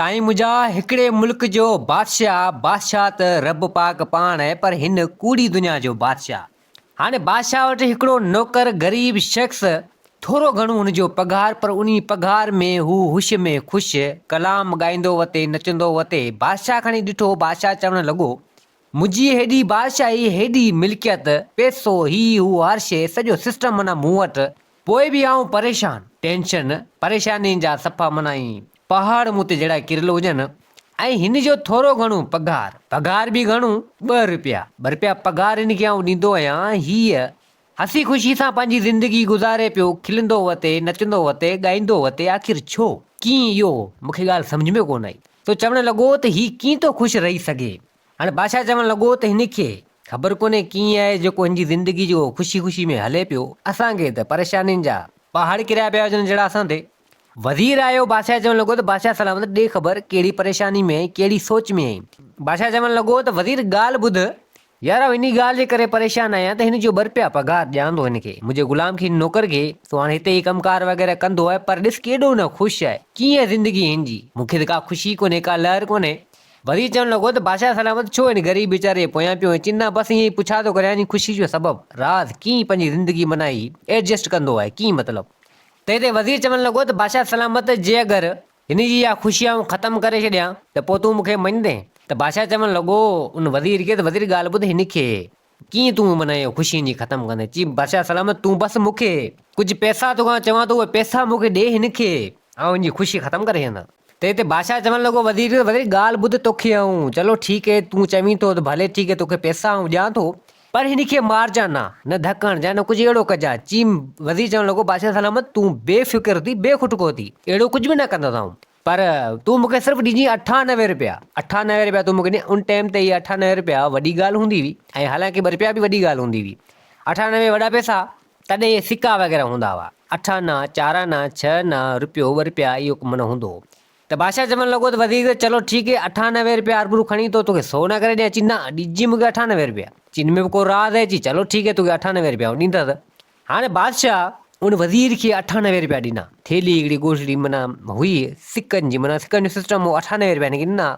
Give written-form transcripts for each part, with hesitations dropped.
سائين منهنجا هڪڙي ملڪ جو بادشاهه، بادشاهه ته رب پاڪ پاڻ آهي پر هن ڪوڙي دنيا جو بادشاهه. هاڻي بادشاهه وٽ هڪڙو نوڪر غريب شخص ٿورو گهڻو هن جو پگهار پر انهي پگهار ۾ هو هوش ۾ خوش ڪلام ڳائيندو وتي نچندو وتي بادشاهه کڻي ڏٺو بادشاهه چوڻ لڳو منهنجي هيڏي بادشاهي هيڏي ملڪيت پئسو هي هو هر شيء سڄو سسٽم معنيٰ مون وٽ پوء به آئون پريشان، ٽينشن، پريشانين جا صفا معنيٰ ائين پهاڙ مون تي جهڙا ڪريل هجن ۽ هن جو ٿورو گهڻو پگهار، پگهار به گهڻو، ٻه رپيا، ٻه رپيا پگهار هن کي آئون ڏيندو آهيان، هيء هسي خوشي سان پنهنجي زندگي گذاري پيو، کلندو وتي، نچندو وتي، ڳائيندو وتي، آخر ڇو؟ ڪيئن اهو مون کي ڳالهه سمجهه ۾ ڪونه آئي. سو چوڻ لڳو ته هي ڪيئن ٿو خوش رهي سگهي؟ هاڻي بادشاهه چوڻ لڳو ته هن کي خبر ڪونهي ڪيئن آهي جيڪو هن جي زندگي جو خوشي خوشي ۾ هلي پيو، اسان کي ته پريشانين جا پهاڙ ڪريا پيا هجن جهڙا اسان تي. وزير آيو، بادشاهه چوڻ لڳو ته بادشاهه سلامت ڏي خبر ڪهڙي پريشاني ۾ آهين، ڪهڙي سوچ ۾ آهين. بادشاهه چوڻ لڳو ته وزير ڳالهه ٻڌ، يار آئون انهي ڳالهه جي ڪري پريشان آهيان ته هن جو ٻه رپيا پگهار ڏيان ٿو هن کي، منهنجي غلام کي هن نوڪر کي، سو هاڻي هتي هي ڪم ڪار وغيره ڪندو آهي پر ڏس ڪيڏو نه خوش آهي، ڪيئن زندگي هن جي، مون کي ته ڪا خوشي ڪونهي ڪا لهر ڪونهي. وري چوڻ لڳو ته بادشاهه سلامت ڇو هن غريب ويچاري جي پويان پيو آهين؟ چي نه بس ائين ئي پڇا ٿو ڪريان جي خوشي جو سبب، راز، ڪيئن پنهنجي زندگي منائي ايڊجسٽ ڪندو آهي ڪيئن مطلب؟ تنهن تي وزير چوڻ لڳو ته بادشاهه سلامت جي اگر هن جي اها خوشي آئون ختم ڪري ڇڏيان ته پوء تون مون کي مڃندين؟ ته بادشاهه چوڻ لڳو ان وزير کي ته وزير ڳالهه ٻڌ هن کي ڪيئن تون من اهو خوشين جي ختم ڪندين؟ چي بادشاهه سلامت تون بس مون کي ڪجهه پئسا توکان چوان ٿو اهي پئسا مون کي ڏي هن کي آئون هن جي خوشي ختم ڪري ڇڏيندس. تنهن تي بادشاهه چوڻ لڳو وزير کي وزير ڳالهه ٻڌ توکي آئون چلو ٺيڪ هي تون چوين ٿو ته ڀلي ٺيڪ هي توکي پئسا آئون ڏيان ٿو پر هن کي مارجان نه نه ڌڪ هڻجان نه ڪجهه اهڙو ڪجان چي وزير چوڻ لڳو بادشاهه سلامت تون بي فڪر ٿي بي کٽڪو ٿي اهڙو ڪجهه به نه ڪندس آئون پر تون مون کي صرف ڏجين 98 رپيا، 98 رپيا تون مون کي ڏين، ان ٽائيم تي اهي 98 رپيا وڏي ڳالهه هوندي هئي ۽ حالانڪه ٻه رپيا به وڏي ڳالهه هوندي هئي. 98 وڏا پئسا، تڏهن اهي سڪا وغيره هوندا هئا، اٺ آنا، چار آنا، ڇهه آنا، رپيو، ٻه رپيا اهو معنيٰ هوندو هو. ته بادشاهه چوڻ لڳو ته وزير کي چلو ٺيڪ هي 98 رپيا هربرو کڻي ٿو توکي سو نه ڪري ڏيان، چي نه ڏجين مون کي 98 رپيا، چي ان ۾ به ڪو راز آهي، چي چلو ٺيڪ هي توکي 98 رپيا آئون ڏيندس. هاڻي بادشاهه ان وزير کي 98 رپيا ڏنا. ٿيلهي هڪڙي ڳوٺڙي معنيٰ هئي سڪن جي معنيٰ سڪن جو سسٽم هو 98 رپيا هن کي ڏنا.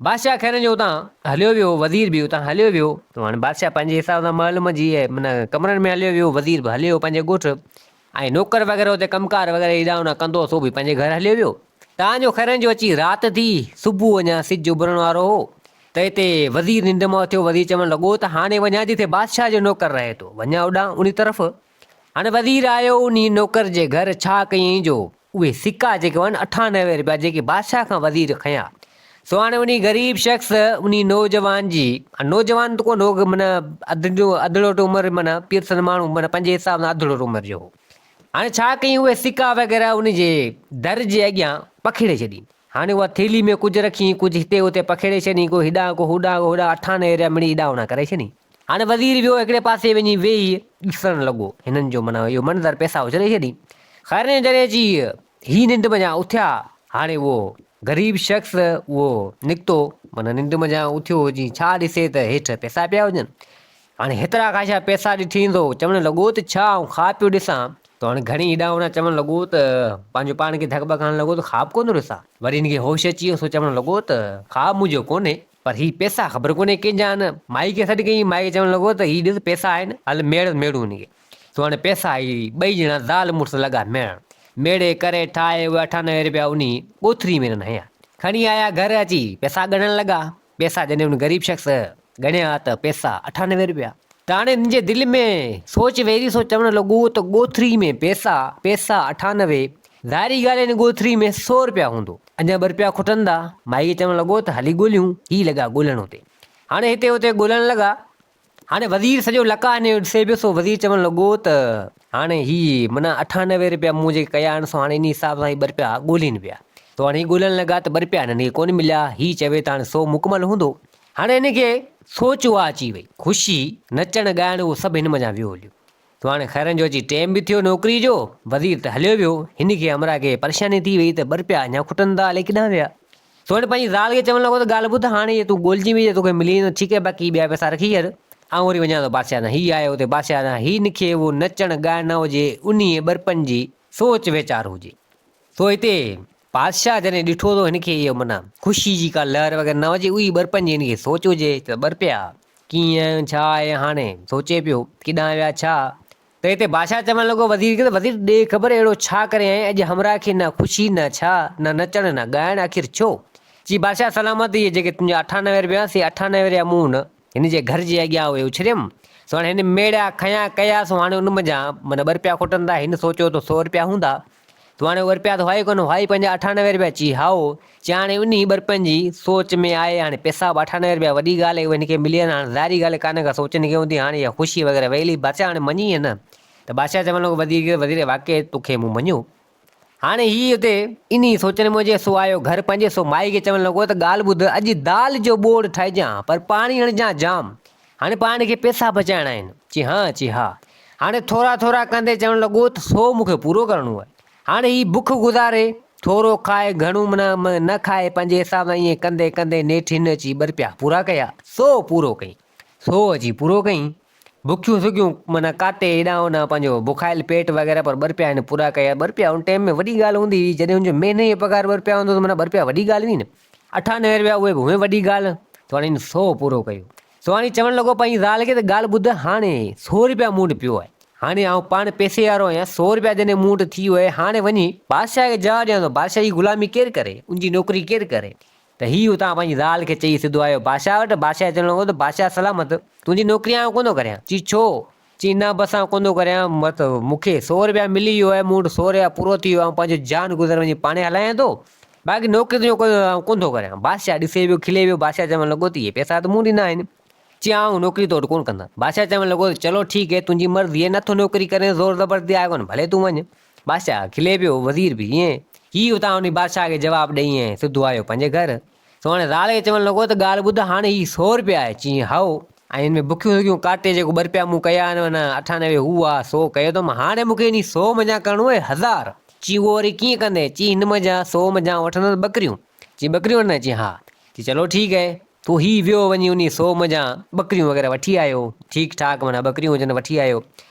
بادشاهه خيرن جو اتان هليو ويو، وزير به اتان هليو ويو. ته هاڻي بادشاهه پنهنجي حساب سان محل منجهه معنيٰ ڪمرن ۾ هليو ويو، وزير به هليو ويو پنهنجي ڳوٺ ۽ نوڪر وغيره اتي ڪم ڪار وغيره هيڏانهن هوڏانهن ڪندو هو سو به پنهنجي گهر هليو ويو. تان جو خيرن جو اچي رات ٿي، صبح اڃا سج اڀرڻ وارو هو. ته اتي وزير ننڊ مان اٿيو، وزير چوڻ لڳو ته هاڻي وڃان جتي بادشاهه جو نوڪر رهي ٿو، وڃان اوڏانهن انهي طرف. هاڻي وزير آيو انهي نوڪر جي گهر، ڇا ڪيائين جو اهي سڪا جيڪي هئا نه 98 رپيا جيڪي بادشاهه کان وزير کنيا، سو هاڻي انهي غريب شخص انهي نوجوان جي، نوجوان ته ڪونه هو معنيٰ اڌڙوٽ عمر معنيٰ پيرسن ماڻهو معنيٰ پنهنجي حساب سان اڌڙوٽ عمر جو هو. هاڻي ڇا ڪيائين اهي سڪا وغيره انهي جي در جي اڳيان پکيڙي ڇڏين. هاڻي اها ٿيلهي ۾ ڪجهه رکين، ڪجهه هتي هتي پکيڙي ڇڏين، ڪو هيڏانهن ڪو هوڏانهن ڪو هوڏانهن اٺانهن ايريا مڙئي هيڏانهن هوڏانهن ڪري ڇڏين. هاڻي وزير ويو هڪڙي پاسي وڃي ويهي ڏسڻ لڳو. هنن جو معنيٰ اهو منظر پئسا اڇلي ڇڏين. خير نه جڏهن اچي هي ننڊ منجهان اٿيا، هاڻي اهو غريب شخص اهو نڪتو معنيٰ ننڊ منجهان اٿيو جي ڇا ڏسي ته هيٺ پئسا پيا هجن. هاڻي هيترا خاشا پئسا ڏٺي ايندو هو، چوڻ لڳو ته ڇا آئون خواب پيو ڏسان؟ ته هاڻي گهڻي هيڏانهن هوڏانهن چوڻ لڳو ته پنهنجو پاڻ کي ڌڪ ٻڪ هڻڻ لڳو ته خواب ڪونه ٿو ڏسان. وري هن کي هوش اچي ويو سو چوڻ لڳو ته خواب منهنجو ڪونهي، پر هي پئسا خبر ڪونهي ڪنهن جا آهن. مائي کي سڏ ڪيائين، مائي کي چوڻ لڳو ته هي ڏس پئسا آهن، هل ميڙ ميڙون هن کي. سو هاڻي پئسا هي ٻئي ڄڻا زال مڙس لڳا ميڙڻ. ميڙي ڪري ٺاهي اهي 98 رپيا انهي ڳوٿري ۾ هنن هنيا. کڻي آيا گهر اچي پئسا ڳڻڻ لڳا. پئسا جڏهن ان غريب شخص ڳڻيا ته پئسا 98 رپيا. ته هاڻي هن جي دل ۾ سوچ ويري سو چوڻ لڳو ته ڳوٿري ۾ پئسا، پئسا 98، ظاهري ڳالهه هن ڳوٿري ۾ سو رپيا هوندو. اڃا ٻه رپيا کٽندا. مائي کي چوڻ لڳو ته هلي ڳوليون. هي لڳا ڳولڻ اتي. هاڻي هتي اتي ڳولڻ لڳا. هاڻي وزير سڄو لقاء هن جو ڏسي پيو سو وزير چوڻ لڳو ته هاڻي هي معنيٰ 98 رپيا مون جيڪي ڪيا آهن سو هاڻي انهي حساب سان هي ٻه رپيا ڳولين پيا. سو هاڻي هي ڳولڻ لڳا ته ٻه رپيا هنن کي ڪونه مليا. هي چوي ته هاڻي سو مڪمل هوندو. هاڻي هن کي سوچ اها اچي وئي. خوشي، نچڻ ڳائڻ اهو سڀ هن منجهان ويو هليو. سو هاڻي خيرن جو اچي ٽيم به ٿيو نوڪري جو. وزير ته هليو ويو. هن کي همراهه کي پريشاني ٿي وئي ته ٻه رپيا اڃا کٽن ٿا الائي ڪيڏانهن ويا. سو هن پنهنجي زال کي چوڻ لڳو ته ڳالهه ٻڌ هاڻي جي تون ڳولجين به جي توکي ملي ويندو ٺيڪ آهي باقي ٻيا پئسا رکي ڇڏ آئون وري وڃان ٿو بادشاهه ڏانهن. هي آيو اتي بادشاهه ڏانهن هن کي اهو نچڻ ڳائڻ نه هجي انهيء ٻرپن جي سوچ ويچار هجي. سو هتي بادشاهه جڏهن ڏٺو ته هن کي اهو معنيٰ خوشي جي ڪا لهر وغيره نه هجي اهي ٻه رپين جي هن کي سوچ هجي ته ٻه رپيا ڪيئن ڇا آهي هاڻي سوچي پيو ڪيڏانهن ويا ڇا ته هتي بادشاهه چوڻ لڳو وزير کي ته وزير ڏي خبر اهڙو ڇا ڪري آئين اڄ همراهه کي نه خوشي نه ڇا نه نچڻ نه ڳائڻ آخر ڇو؟ چي بادشاهه سلامت اهي جيڪي تنهنجا 98 رپيا سي 98 رپيا مون هن جي گهر جي اڳيان اهي اڇريم سو هاڻي هن ميڙيا کنيا ڪيا سو هاڻي ان منجهان معنيٰ ٻه رپيا کٽن ٿا هن سوچيو ته سو رپيا هوندا سو هاڻي اهي رپيا ته هئا ئي ڪونه هئا ئي پنهنجا 98 رپيا چي هائو چي هاڻي انهي ٻه رپين جي سوچ ۾ آهي هاڻي پئسا به 98 رپيا وڏي ڳالهه آهي اهي هن کي ملي ويا هاڻي ظاهري ڳالهه ڪانه ڪا سوچ هن کي هوندي هاڻي اها خوشي وغيره وئي هلي بادشاهه هاڻي مڃي يا نه ته بادشاهه چوڻ لڳو وزير کي وزير واقعي توکي مون مڃيو هاڻي هي اتي انهي سوچن ۾ هجي سو آيو گهر پنهنجي سو مائي کي چوڻ لڳو ته ڳالهه ٻڌ اڄ دال جو ٻوڙ ٺاهجان پر پاڻي هڻجان جام هاڻي پاڻ کي پئسا بچائڻا آهن چي ها چي ها هاڻي ٿورا ٿورا ڪندي چوڻ لڳو ته سو مون کي پورو ڪرڻو آهي هاڻي هي بک گذاري ٿورو کائي گهڻو معنيٰ نه کائي پنهنجي حساب سان ائين ڪندي ڪندي نيٺ هن اچي ٻه رپيا پورا ڪيا سو پورو ڪئي سو اچي پورو ڪئي بکيون سکيون معنيٰ ڪاٽي هيڏانهن هوڏانهن پنهنجو بکايل پيٽ وغيره پر ٻه رپيا هن پورا ڪيا. ٻه رپيا ان ٽيم ۾ وڏي ڳالهه هوندي هئي. جڏهن هن جو مهيني جو پگهار ٻه رپيا هوندو ته معنيٰ ٻه رپيا وڏي ڳالهه هئي نه. 98 رپيا اهي به هئي وڏي ڳالهه. سو هاڻي هن سو پورو ڪيو. سو هاڻي چوڻ لڳو پنهنجي زال کي ته ڳالهه ٻڌ هاڻي سو رپيا مون وٽ پيو آهي. هاڻي آئون پاڻ پئسي وارو آهيان. سو رپيا جڏهن مون وٽ ٿي ويو آهي هاڻي وڃي بادشاهه کي جواب ڏيان ٿو. بادشاهه جي غلامي ڪير ڪري؟ ان جي نوڪري ڪير ڪري؟ ته هي اتان پنهنجي زال کي چئي سڌو آيو بادشاهه وٽ. بادشاهه چوڻ لڳو ته بادشاهه سلامت، تنهنجي نوڪري آئون ڪونه ٿو ڪريان. چي ڇو؟ چي نه بس آئون ڪونه ٿو ڪريان، مت مون کي سو رپيا ملي ويو آهي، مون وٽ سو رپيا پورو ٿي ويو آهي، آئون پنهنجو جان گذر وڃي پاڻهي هلايان ٿو، باقي نوڪري تنهنجو آئون ڪونه ٿو ڪريان. بادشاهه ڏسي پيو کلي پيو، بادشاهه چوڻ لڳو ته اهي پئسا ته مون ڏنا آهن. چي آئون نوڪري تو وٽ ڪونه ڪندس. بادشاهه چوڻ لڳو ته چلو ٺيڪ هي، تنهنجي مرضي آهي، نٿو نوڪري ڪرين زور زبردستي آهي ڪونه، ڀلي تون وڃ. بادشاهه کلي پيو، وزير به ائين. هي اتان وڃي بادشاهه کي جواب ڏئي ۽ سڌو آيو پنهنجي گهر. سو هاڻي زال کي چوڻ لڳو ته ڳالهه ٻڌ، هاڻي هي سو رپيا آهي. چيائين هائو. ۽ هن ۾ بکيون سکيون ڪاٽي جيڪو ٻه رپيا مون ڪيا آهن معنيٰ 98 هو آ، سو ڪيو اٿم. هاڻي مون کي انهي سو منجهان ڪرڻو آهي هزار. چي اهو وري ڪيئن ڪندين؟ چي هن منجهان سو منجهان وٺندس ٻڪريون. چي ٻڪريون وٺندين؟ چي ها. چي چلو ٺيڪ آهي. پوء هي ويو وڃي انهي سو منجهان ٻڪريون وغيره وٺي آيو. ٺيڪ ٺاڪ معنيٰ ٻڪريون هجن وٺي آيو.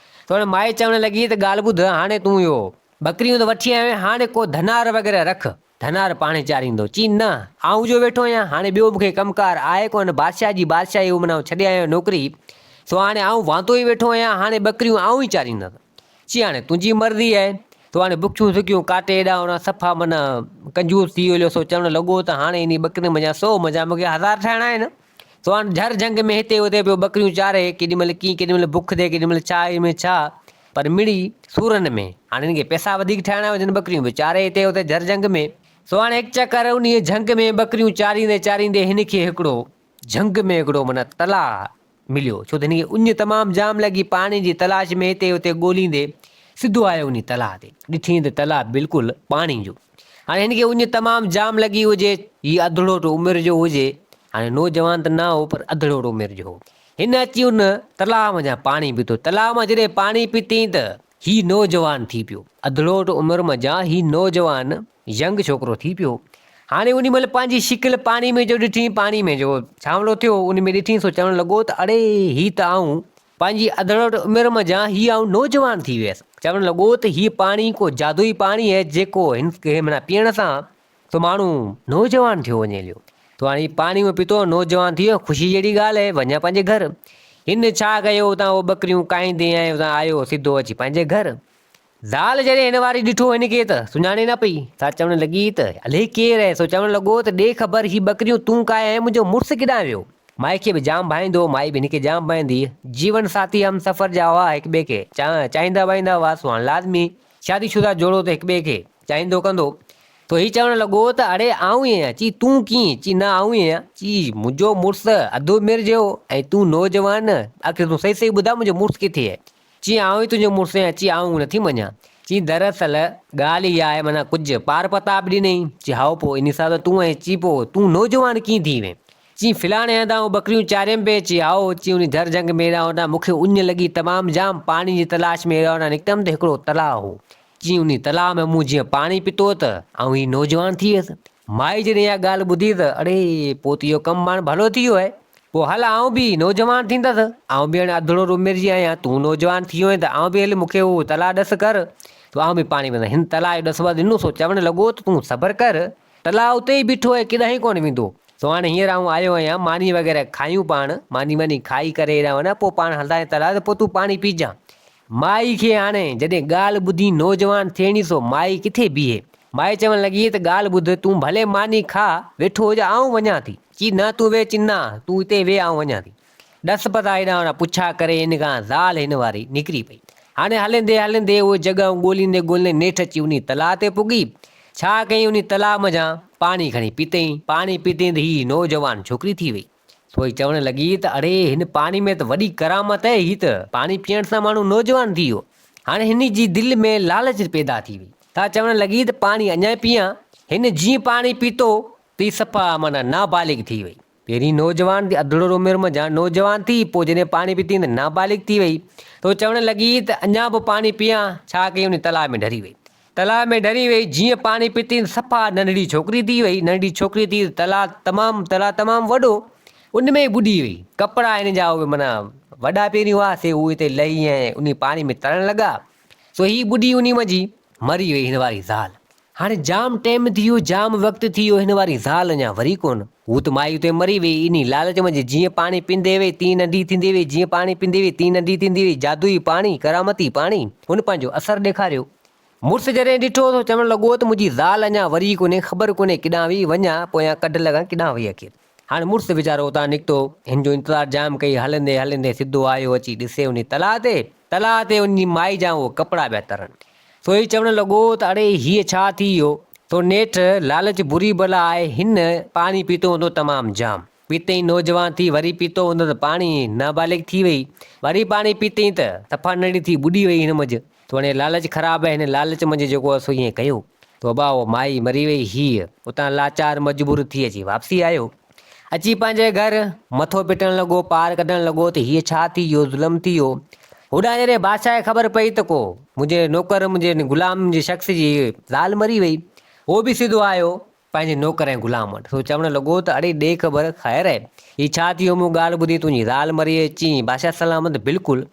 ته هاڻي مائي چوڻ لڳي ته ڳالهه ٻڌ هاڻي تون اهو ٻڪريون ته وٺي آيو آهين هاڻي ڪو ڌنار وغيره رک. ڌنار پاڻهي چاريندو. چي نه آئون جو ويٺو آهيان هاڻي ٻيو مون کي ڪم ڪار آهي ڪونه بادشاهه جي بادشاهي اهو معنيٰ آئون ڇڏي آيو آهيان نوڪري سو هاڻي آئون وانتو ئي ويٺو آهيان هاڻي ٻڪريون آئون ئي چاريندس. چي هاڻي تنهنجي مرضي آهي. تو هاڻي بکيون سکيون ڪاٽي هيڏانهن هوڏانهن صفا معنيٰ ڪنجوس ٿي ويو سو چوڻ لڳو ته هاڻي انهي ٻڪرين منجهان سو منجهان مون کي هزار ٺاهڻا آهن. سو هاڻي جهر جهنگ ۾ هتي هتي پيو ٻڪريون چاري، ڪيڏي مهل ڪيئن ڪيڏي مهل بک ٿئي ڪيڏي مهل ڇا ڪيڏي مهل ڇا پر مڙئي سورن ۾. هاڻي هن کي پئسا وڌيڪ ٺاهڻا هجن ٻڪريون به چاري هتي هتي جهر جهنگ ۾. سو هاڻي هڪ چڪر انهي جهنگ ۾ ٻڪريون چاريندي چاريندي هن کي هڪڙو جهنگ ۾ هڪڙو معنيٰ تلاء مليو، ڇو ته هن کي اڃ تمام جام لڳي، پاڻي جي تلاش ۾ هتي هتي ڳوليندي سڌو آيو انهي تلاء تي، ڏٺئين ته تلاء بلڪل پاڻي جو. هاڻي هن کي اڃ تمام جام لڳي هجي، هي اڌڙوٽ عمر جو هجي، هاڻي نوجوان ته نه هو پر اڌڙوٽ عمر جو هو. هن اچي ان تلاء منجهان پاڻي پيتو، تلاء مان جڏهن پاڻي پيتئين ته هي نوجوان ٿي پيو، اڌڙوٽ عمر منجهان هي نوجوان ينگ ڇوڪرو ٿي پيو. هاڻي انهي مهل پنهنجي شڪل پاڻي ۾ جو ڏٺئين، پاڻي ۾ جو ڇانولو ٿيو، ان ۾ ڏٺئين سو چوڻ لڳو ته اڙي هي ته آئون پنهنجي اڌڙوٽ عمر منجهان هي آئون نوجوان ٿي ويس. چوڻ لڳو ته هي پاڻي ڪو جادوئي پاڻي آهي جيڪو هن کي معنيٰ پيئڻ سان ته ماڻهو نوجوان ٿيو وڃي هليو. تو هاڻي هي پاڻي ۾ پيتو نوجوان ٿي ويو خوشي جهڙي ڳالهه آهي وڃان پنهنجي گهر. هن ڇا ڪيو اتان اهو ٻڪريون ڪاهيندي ۽ اتان آيو سڌو اچي پنهنجي گهر. زال جڏهن هن واري ڏٺو هن کي ته سڃاڻي نه پئي، سا چوڻ لڳي ته الائي ڪير آهي؟ سو چوڻ لڳو ته ڏي خبر هي ٻڪريون تون ڪاهي آئين منهنجو مڙس ڪيڏانهن ويو؟ مائي کي به جام ڀائيندو هو، مائي به هن کي جام ڀائيندي هئي. جيون ساٿي هم سفر جا هئا، هڪ ٻئي کي چاهيندا ڀائيندا هئا، سو هاڻ لازمي شادي شده جوڙو ته هڪ ٻئي کي چاهيندو ڪندو. سو هي چوڻ لڳو ته اڙي آئون ئي آهيان، چي تون ڪيئن؟ چي نه آئون ئي آهيان. چي منهنجو مڙس اڌ عمر جو ۽ تون نوجوان، آخر تون صحيح صحيح ٻڌاء منهنجو مڙس ڪٿي آهي؟ چي آئون ئي تنهنجو مڙس آهيان، چي آئون نٿي مڃان. چي دراصل ڳالهه اها آهي معنيٰ ڪجهه پار پتا به ڏنئين. چي هائو پوء انهي حساب سان تون آهين. چي پوء تون نوجوان ڪيئن ٿي وئين؟ چي فلاڻي هنڌ آئون ٻڪريون چاريم پئي. چي هائو. چي انهي جهر جهنگ ۾ هيڏانهن هوڏانهن مون کي اڃ لڳي تمام جام، پاڻي جي تلاش ۾ هيڏانهن هوڏانهن نڪتم ته هڪڙو تلاء هو. چي انهي تلاء ۾ مون جيئن پاڻي پيتو ته آئون ئي نوجوان ٿي ويس. مائي جڏهن اها ڳالهه ٻڌي ته اڙي پوء ته اهو ڪم پاڻ ڀلو ٿي ويو آهي. پوء هل آئون به نوجوان ٿيندس. آئون به هاڻي اڌڙوٽ عمر جي آهيان، تون نوجوان ٿي ويو آهين ته آئون به هل مون کي اهو تلاء ڏس ڪر ته آئون به پاڻي پيئندس. هن تلاء جو ڏس وس ڏنو سو چوڻ لڳو ته تون صبر ڪر، تلاء اتي ئي بيٺو آهي، ڪيڏانهن ڪونه ويندو. سو هاڻي هينئر آئون آيو آهيان، ماني وغيره کايون پاڻ، ماني واني کائي ڪري هيڏانهن هوڏانهن پوء پاڻ هلنداسين تلاء تي، پوء تون پاڻي پيئجان. مائي کي هاڻي جڏهن ڳالهه ٻڌي نوجوان ٿيڻي سو مائي ڪٿي بيهي. مائي چوڻ لڳي ته ڳالهه ٻڌ، تون ڀلي ماني کاء ويٺو هج آئون وڃان ٿي. چي نه تون ويهه چي نه تون اتي ويهه آئون وڃان ٿي. ڏس پتا هيڏانهن هوڏانهن پڇا ڪري ان کان زال هن واري نڪري پئي. هاڻي هلندي هلندي اهي جڳهون ڳوليندي ڳوليندي نيٺ اچي انهي تلاء تي پڳي. ڇا ڪيائين انهي تلاء منجهان پاڻي کڻي پيتئين. پاڻي پيتئين ته هي نوجوان ڇوڪري ٿي وئي. سوئي چوڻ لڳي ته اڙي هن پاڻي ۾ ته وڏي ڪرامت آهي، هي ته پاڻي پيئڻ سان ماڻهو نوجوان ٿي ويو. هاڻي هن جي دل ۾ لالچ پيدا ٿي وئي. سا چوڻ لڳي ته پاڻي اڃا پيئان. هن جيئن پاڻي پيتو ته هي صفا معنيٰ نابالغ ٿي وئي. پهرين نوجوان ٿي اڌڙوڙ عمر منجهان نوجوان ٿي، پوء جڏهن پاڻي پيتائين ته نابالغ ٿي وئي. سو چوڻ لڳي ته اڃا به پاڻي پيئان، ڇا ڪيائين انهي تلاء ۾ ڍري وئي. تلاء ۾ ڍري وئي، جيئن پاڻي پيتين صفا ننڍڙي ڇوڪري ٿي وئي، ننڍڙي ڇوڪري ٿي ته تلاء تمام تلاء تمام وڏو، ان ۾ ئي ٻڏي وئي، ڪپڙا هن جا اهي معنيٰ وڏا پهريون هئا سي اهي اتي لهي ۽ انهي پاڻي ۾ ترڻ لڳا، سو هي ٻڏي انهي منجهي مري وئي هن واري زال. هاڻي جام ٽيم ٿي ويو، جام وقت ٿي ويو، هن واري زال اڃا وري ڪونه. هوء ته مائي اتي مري وئي، انهي لالچ منجهه جيئن پاڻي پيندي وئي تيئن ننڍي ٿيندي وئي، جيئن پاڻي پيندي وئي تيئن ننڍي ٿيندي وئي، جادوئي پاڻي، ڪرامتي پاڻي، هن پنهنجو اثر ڏيکاريو. مڙس جڏهن ڏٺو ته چوڻ لڳو ته منهنجي زال اڃا وري ڪونهي، خبر ڪونهي ڪيڏانهن وئي، وڃان پويان ڪڍ لڳان ڪيڏانهن وئي اخير. هاڻي مڙس ويچارو اتان نڪتو، هن جو انتظار جام ڪئي، هلندي هلندي سڌو آيو اچي ڏسي انهي تلاء تي، تلاء تي انهي مائي جا اهي ڪپڙا پيا ترن. سو هي چوڻ لڳو ته اڙي هيء ڇا ٿي ويو؟ سو نيٺ لالچ بري بلا آهي، هن پاڻي پيتو هوندو تمام جام. پيتئين نوجوان ٿي وري پيتو هوندو ته پاڻي نابالغ ٿي وئي. وري پاڻي پيتئين ته صفا ننڍي ٿي ٻڏي وئي هن منجهه. سو هاڻي لالچ خراب آهي، هن لالچ منجهه جيڪو آهي سو ائين ڪيو. ته ابا اها مائي مري وئي. هيء اتان لاچار مجبور ٿي اچي واپسي آيو. اچي پنهنجي گهر مٿو پٽڻ لڳو، پار ڪڍڻ لڳو ته هيء ڇا ٿي ويو، ظلم ٿي ويو. هوڏانهن جڏهن بادشاهه کي خبر پئي ته ڪو منهنجي نوڪر، منهنجي غلام جي شخص جي زال مري وئي. هو به سڌو آيو پنهنجي نوڪر ۽ غلام وٽ. سو چوڻ لڳو ته اڙي ڏي خبر، خير آهي؟ هي ڇا ٿي ويو؟ مون ڳالهه ٻڌي تنهنجي زال مري وئي. چيائين، بادشاهه سلامت، بلڪل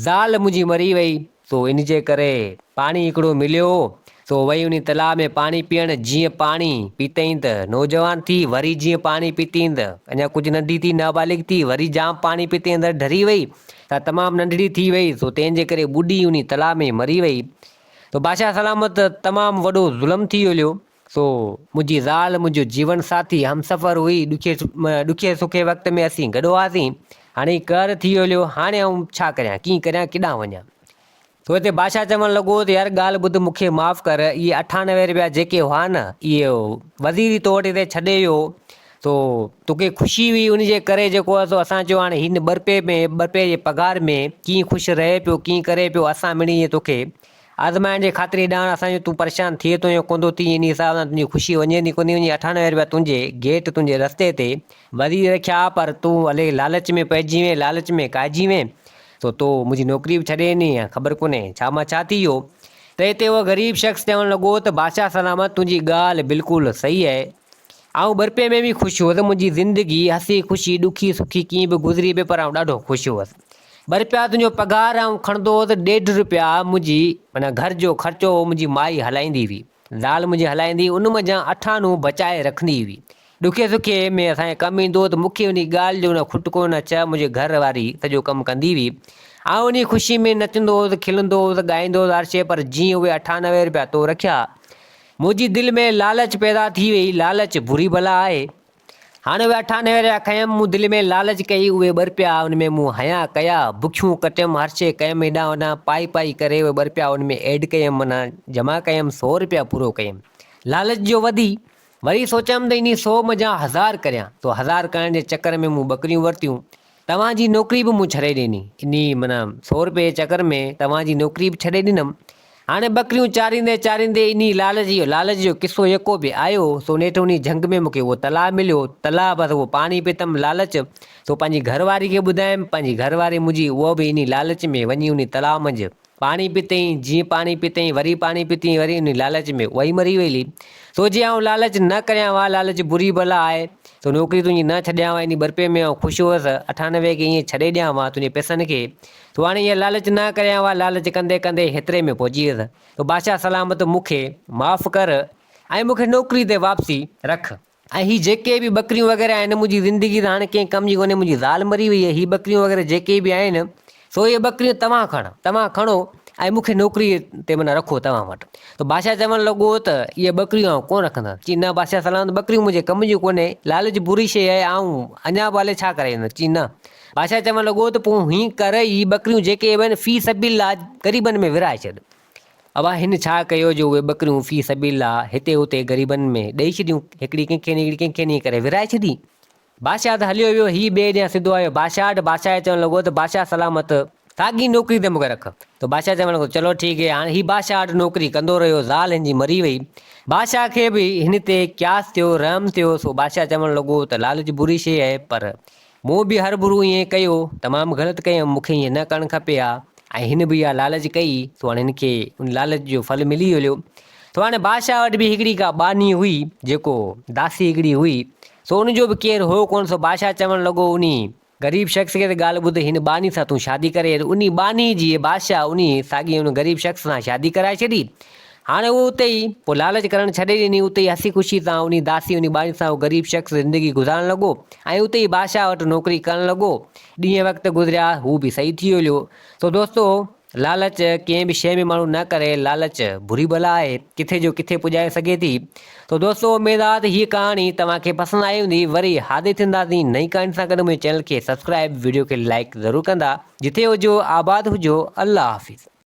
زال منهنجي مري وئي. سو ان جي ڪري پاڻي هڪڙو مليو هو، سو وئي انهي تلاء ۾ پاڻي پيئڻ، جيئن پاڻي پيتائين ته نوجوان ٿي، وري جيئن پاڻي پيتائين ته اڃا ڪجهه ننڍي ٿي نابالغ ٿي، وري جام پاڻي پيتائين ته ڍري وئي، سا تمام ننڍڙي ٿي وئي، سو تنهن جي ڪري ٻڏي انهي تلاء ۾ مري وئي. سو بادشاهه سلامت تمام وڏو ظلم ٿي هليو. سو منهنجي زال منهنجو جيون ساٿي، همسفر هئي، ڏکي ڏکي سکي وقت ۾ اسين گڏ هئاسين، هاڻي هي قهر ٿي هليو، هاڻي آئون ڇا ڪريان، ڪيئن ڪريان، ڪيڏانهن وڃان؟ سو هتي بادشاهه چوڻ لڳو ته يار ڳالهه ٻڌ مون کي معاف ڪر، اهي 98 رپيا جيڪي هئا نه، اهي وزير ئي تو وٽ هتي ڇڏي ويو هو، سو توکي خوشي هئي ان جي ڪري جيڪو آهي سو اسان چيو هاڻي هن ٻه رپئي ۾ ٻه رپئي جي پگهار ۾ ڪيئن خوش رهي پيو، ڪيئن ڪري پيو، اسان مڙئي ائين توکي آزمائڻ جي خاطر هيڏانهن اسان جو تون پريشان ٿئين ٿو يا ڪونه ٿو ٿئين انهي حساب سان تنهنجي خوشي وڃي ٿي ڪونه ٿي وڃي 98 رپيا تنهنجي گيٽ تنهنجي رستي تي وزير رکيا پر تون الائي لالچ ۾ پئجي وئين لالچ ۾ کائجي وئين سو تو منهنجي نوڪري به ڇڏي ڏني ۽ خبر ڪونهي ڇا مان ڇا ٿي ويو ته هتي اهو غريب شخص چوڻ لڳو ته بادشاهه سلامت تنهنجي ڳالهه بلڪل صحيح آهي آئون ٻه رپئي ۾ به خوش هوس منهنجي زندگي هسي خوشي ڏکي سکي ڪيئن به گذري پئي پر آئون ڏاڍو خوش هوس. ٻه رپيا تنهنجو پگهار آئون کڻندو هوس، ڏيڍ رپيا منهنجي معنيٰ گهر جو خرچو هو منهنجي مائي هلائيندي هئي. زال منهنجي هلائيندي هئي، ان منجهان اٺانو بچائي رکندي هئي. ڏکي سکي ۾ اسان کي ڪم ايندو هو ته مون کي انهي ڳالهه جو نه کٽڪو نه چئه منهنجي گهر واري سڄو ڪم ڪندي هئي. آئون انهي خوشي ۾ نچندو هوس، کلندو هوس، ڳائيندو هوس هر شيء پر جيئن اهي 98 رپيا تو رکيا، منهنجي دل ۾ لالچ پيدا ٿي وئي، لالچ بري بلا آهي. هاڻي اهي 98 رپيا کنيم، مون دل ۾ لالچ ڪئي، اهي ٻه رپيا ان ۾ مون هنيا ڪيا، بکيون ڪٽيم، هر شيء ڪيم، هيڏانهن هوڏانهن پائي پائي ڪري اهي ٻه رپيا ان ۾ ايڊ ڪيم، معنيٰ جمع ڪيم، سو رپيا پورو ڪيم. لالچ جو وڌي، وري سوچيم ته انهي سو منجهان هزار ڪريان، سو هزار ڪرڻ جي چڪر ۾ مون ٻڪريون ورتيون، توهان جي نوڪري به مون ڇڏي ڏني، انهي معنيٰ سو رپئي جي چڪر ۾ توهان جي نوڪري به ڇڏي ڏنم، هاڻي ٻڪريون چاريندي چاريندي انهي لالچ جو لالچ جو قصو يڪو به آيو، سو نيٺ انهي جهنگ ۾ مون کي اهو تلاء مليو، تلاء بس اهو پاڻي پيتم، لالچ، سو پنهنجي گهر واري کي ٻڌايم، پنهنجي گهر واري منهنجي اهو به انهي لالچ ۾ وڃي انهي تلاء منجهه پاڻي پيتئين، جيئن پاڻي پيتئين، وري پاڻي پيتئين، وري انهي لالچ ۾ اها ئي مري وئي. سو جي آئون لالچ نه ڪريان ها، لالچ بري بلا آهي، سو نوڪري تنهنجي نه ڇڏيان ها، انهي ٻه رپئي ۾ آئون خوش هئس، 98 کي ائين ڇڏي ڏيان ها تنهنجي پئسن کي، سو هاڻي اها لالچ نه ڪريان ها، لالچ ڪندي ڪندي هيتري ۾ پهچي ويس. سو بادشاهه سلامت مون کي معاف ڪر ۽ مون کي نوڪري تي واپسي رک. ۽ هي جيڪي به ٻڪريون وغيره آهن، منهنجي زندگي ته هاڻي ڪنهن ڪم جي ڪونهي، منهنجي زال مري وئي آهي، هي ٻڪريون وغيره جيڪي به آهن، سو اهي ٻڪريون توهان کڻ، توهان کڻو ۽ مون کي نوڪريء تي معنيٰ رکو توهان وٽ. ته بادشاهه چوڻ لڳو ته اهي ٻڪريون آئون ڪونه رکندس. چي نه بادشاهه سلامت ٻڪريون منهنجي ڪم جون ڪونهي، لالچ بري شيء آهي، آئون اڃا به الائي ڇا ڪري ويندس. چي نه. بادشاهه چوڻ لڳو ته پوء هيئن ڪر، هي ٻڪريون جيڪي به آهن في سبيل الله غريبن ۾ ورهائي ڇڏ. ابا هن ڇا ڪيو جو اهي ٻڪريون في سبيل الله هتي هتي غريبن ۾ ڏئي ڇڏيون، هڪڙي ڪنهن کي هڪڙي ڪنهن کي ائين ڪري ورهائي ڇڏي. بادشاهه ته هليو ويو، هي ٻئي ڏينهن سڌو آيو بادشاهه وٽ، بادشاهه کي چوڻ لڳو ته بادشاهه سلامت، ساڳي نوڪري تي مون کي رک. ته بادشاهه چوڻ لڳو چلو ٺيڪ هي، هاڻي هي بادشاهه وٽ نوڪري ڪندو رهيو، زال هن جي مري وئي. بادشاهه کي به هن تي قياس ٿيو، رحم ٿيو، سو بادشاهه چوڻ لڳو ته لالچ بري شيء آهي، پر مون به هر برو ائين ڪيو، تمام غلط ڪيم، مون کي ائين نه ڪرڻ کپي ها ۽ هن به اها لالچ ڪئي، سو هاڻي هن کي ان لالچ جو ڦل ملي هليو. سو هاڻي بادشاهه وٽ به هڪڙي ڪا ٻانهي هئي، جيڪو داسي هڪڙي هئي، سو ان جو به ڪير هو ڪونه، سو بادشاهه چوڻ لڳو انهي غريب شخص کي ته ڳالهه ٻڌ، هن ٻانهي سان تون شادي ڪري هل. انهي ٻانهي جي بادشاهه انهي ساڳئي ان غريب شخص سان شادي ڪرائي ڇڏي. هاڻي اهو اتي ئي پوء لالچ ڪرڻ ڇڏي ڏني. اتي ئي هسي خوشي سان انهي داسي انهي ٻانهي سان اهو غريب شخص زندگي گذارڻ لڳو ۽ اتي ئي بادشاهه وٽ نوڪري ڪرڻ لڳو. ڏينهن وقت گذريا هو به صحيح ٿي هليو. سو دوستو لالچ ڪنهن به شيء ۾ ماڻهو نه ڪري لالچ بري بلا آهي ڪٿي جو ڪٿي پڄائي سگهي ٿي. سو دوستو اميد آ ته هيء ڪهاڻي توهان کي پسند آئي هوندي. وري حاضر ٿينداسين نئين ڪهاڻي سان گڏ منهنجي چينل کي سبسڪرائب وڊيو کي لائيڪ ضرور ڪندا. جٿي هجو آباد هجو الله حافظ.